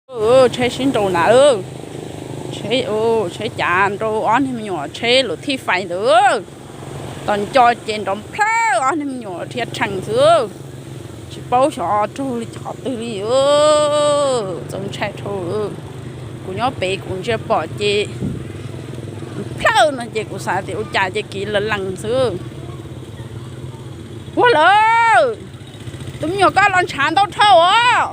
Tsheb sib nraus ntawd, tsheb, tsheb cav nrau ob niag me nyuam tsheb luv thij fais ntawd. Tos nco ces nrov plhawj ob niag me nyuam rhiab rhees xwb. Tsis paub xyov raug li qhov twg li. Txaus ntshai dhau. Kuv nyob pem kuv ntsia pom ces plhawj no ces kuv xav tias ua cas ces kiv lawv lees xwb. Ua lawm, tus me nyuam koj los ntshav ntau dhau os.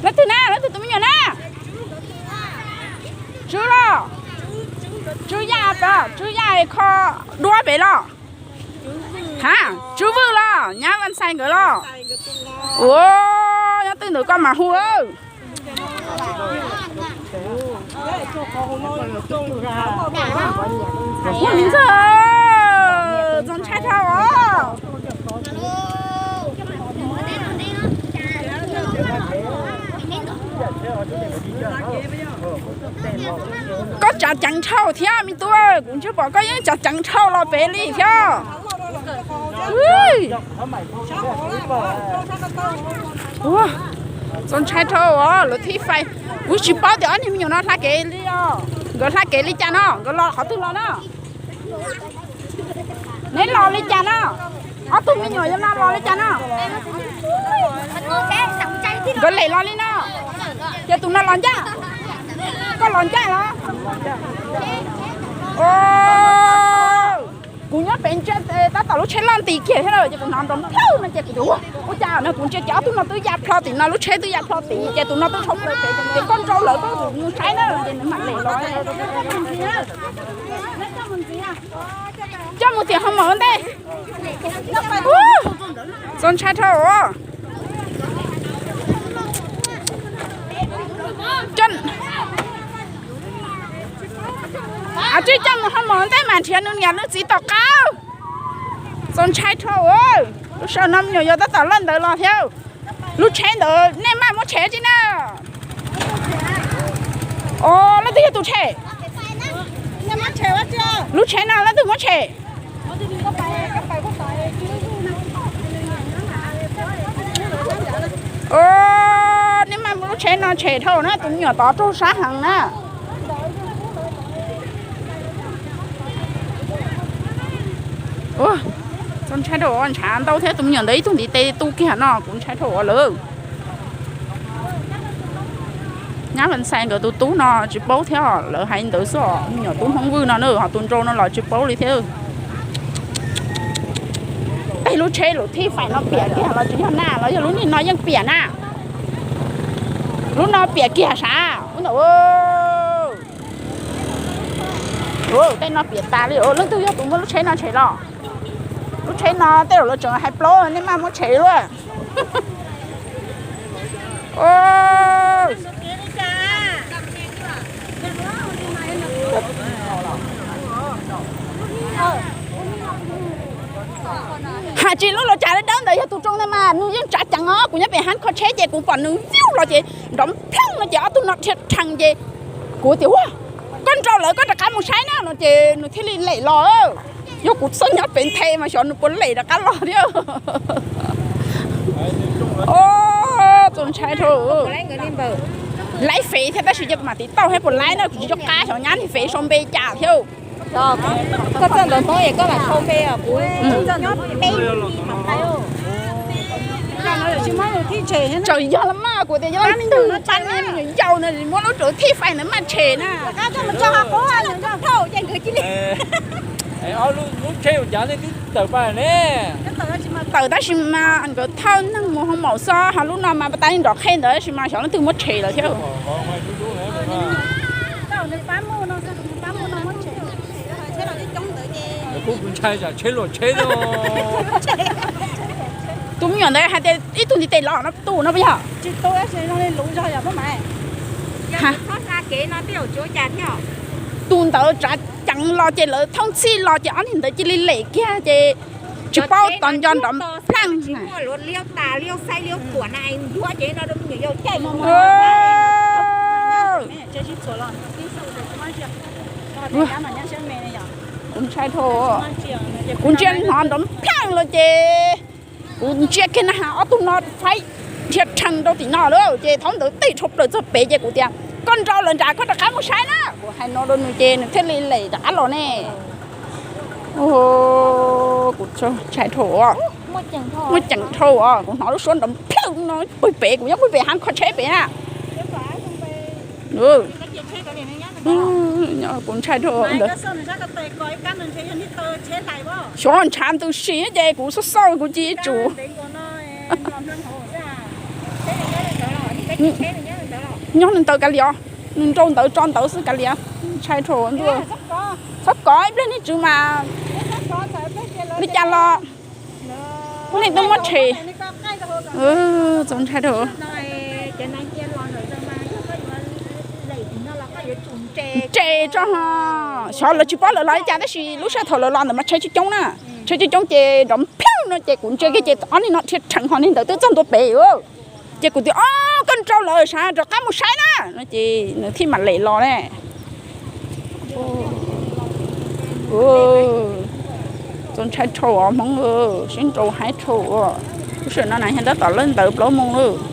Leej twg na, leej twg tus me nyuam na? Tswv los? Tswv Yaj, Tswv Yaj kho duab pem los? Ha, Tswv Vwj los, nyab Vaj Xais nkawd los? Ua, nyob twg ntawm koj mas hu. Ua, txaus ntshai dhau os. Koj tsav ceev dhau thiab me tub, kuv ntshe pom koj yeej tsav ceev dhau los pem li thiab. Ua, txaus ntshai dhau os, luv thij fais. Kuv tsis paub tias ob niag me nyuam no hla kev li os. Nkawd hla kev li cas no, nkawd los qhov twg los na? Neb los li cas no? Ob tug me nyuam yog no los li cas no? Nkawd lem los li no. Ces tus no los ncaj. Koj los ncaj los? Kuv nyob pem ntsia tab tom lub tsheb loj nti kiag thiab ces kuv hnov nrov plhawj no ces kuv tias ua cas no, kuv ntsia ces ob tug no twb ya plho tim no, lub tsheb twb ya plho tim ces tus no twb dhau plaws pem ces koj nrau lawv koj mus saib na ces nws mam lem los. Coj mus tim hoo maum ua ntej. Txaus ntshai dhau. Ab, tsis coj mus hoo maum ua ntej mas nrhiav nws niam nws txiv tom qab. Txaus ntshai dhau. Lub sij hawm no me nyuam yaus tab tom loj ntawd los thiab. Lub tsheb ntawd nej maj muab tshem tsis na? Os, leej twg yog tus tshem? Lub tsheb no leej twg muab tshem? Nej maj muab lub tsheb no tshem dhau na, tus me nyuam tod raug sab heev na. Txaus ntshai dhau, ntshav ntau thiab, tus me nyuam ntawd ib tug ntiv tes tu kiag no, kuv ntshai dhau ua lawm. Nyab Vaj Xais nkawd tus tub no tsis paub thiab, lawv hais ntawd xwb os, me nyuam tub Hmoob Vwj no na, ho tus nraug no los tsis paub li thiab. Tej lub tsheb luv thij fais no piam kiag los tsis yog na, los yog lub niag no yeej piam na. Lub no piam kiag sav ub ntawm. Tej no piam tas li, leej twg yog tus muab lub tsheb no tshem los? Lub tsheb no tej zaum lawv tseem hais plaub nej maj muab tshem luaj. Hais tsis lub los cas dawb dawb ntawd yog tus tsoo ntag mas nws yeej tsav ceev os, kuv nyob pem hab kho tsheb ces kuv pom nws vij los ces nrov plheej no ces ob tug no rhiab rhees ces kuv tias ua, koj nrau lawv koj rov qab mus saib na no ces nws thiaj li lem los. Yog kuv txhob nyob pem nthe mas xyov nws puas lem rov qab los thiab. Txaus ntshai dhau. Laib fev thiab tab sis cia kuv mam tiv tauj thiab puas laib na, kuv tsis nco qab xyov nyab nws fev sau npe cas thiab. Koj txawj ntawv Hmoob es koj mam sau npe os, kuv nyob peb lub hli mam ntaiv. Tsis muab luv thij tshem thiab na. Tsaws yog los mas kuv tias yog leej twg pab me nyuam yaus no muab lub luv thij fais ntawd maj tshem na. Rov qab coj mus tso qhov qub, lub tsheb ua cas nej twb tawm pab ne. Tawm tab sis mas nkawd thawj neeg mus hoo maum xwb, ho lub no mas pas tas li nrov qhej ntawd tab sis mas xyov leej twg muab tshem lawm thiab. Kuv ntshai tsam tsheb luam tsheb. Tus me nyuam ntawd hais tias ib tug ntiv tes los no, tus no puas yog? Tsis tu, tsis zoo li luv zog yog pab mas. Tus ntawd tsav ceev los ces lawv thooj txhij los ces ob niag ntawd cia li lem kiag ces tsis paub tos nco nrov npleej. Kuv ntshai dhau, kuv ntsia hnov nrov npleej los ces Kuv ntsia kiag na has ob tug no faib dhia rhees rau tim no lawm ces thaum ntawd tij dhau plaws txog pem ces kuv tias, koj nrau lawm nram koj rov qab mus saib na. Kuv hais no rau nws ces nws thiaj li lem rov qab los ne. Kuv ntshai dhau, muaj ceem dhau os, kuv hnov lub suab nrov plhawj no pw pem, kuv nyob pw pem hav kho tsheb pem na. Kuv ntshai dhau ntawd. Xyov ntshav ntws si ces kuv xauj xauj kuv cia li tsum. Nyob nws ntawd kav liam, nws nrau ntawd tso ntawd xwb kav liam. Ntshai dhau ntuj. Txhob kov ib pliag nej tswv mas li cas los nej twb muab tshem. Txaus ntshai dhau. Nres tso ho, xyov lawv tsis paub lawv los li cas tab sis lub sij hawm thaum lawv los ntawd mas tsheb coob coob na. Tsheb coob coob ces nrov plhawj no ces kuv ntsia kiag ces ob niag no dhia rhees ho niag ntawd twb txog ntua pem. Ces kuv tias, o, koj nrau lawm sav, rov qab mus saib na no ces nws thiaj mam lem los ne. Txaus ntshai dhau os Hmoob, sib nrau haib dhau. Lub sij hawm no na yog tab tom lawb ntawd plaub moos lawm.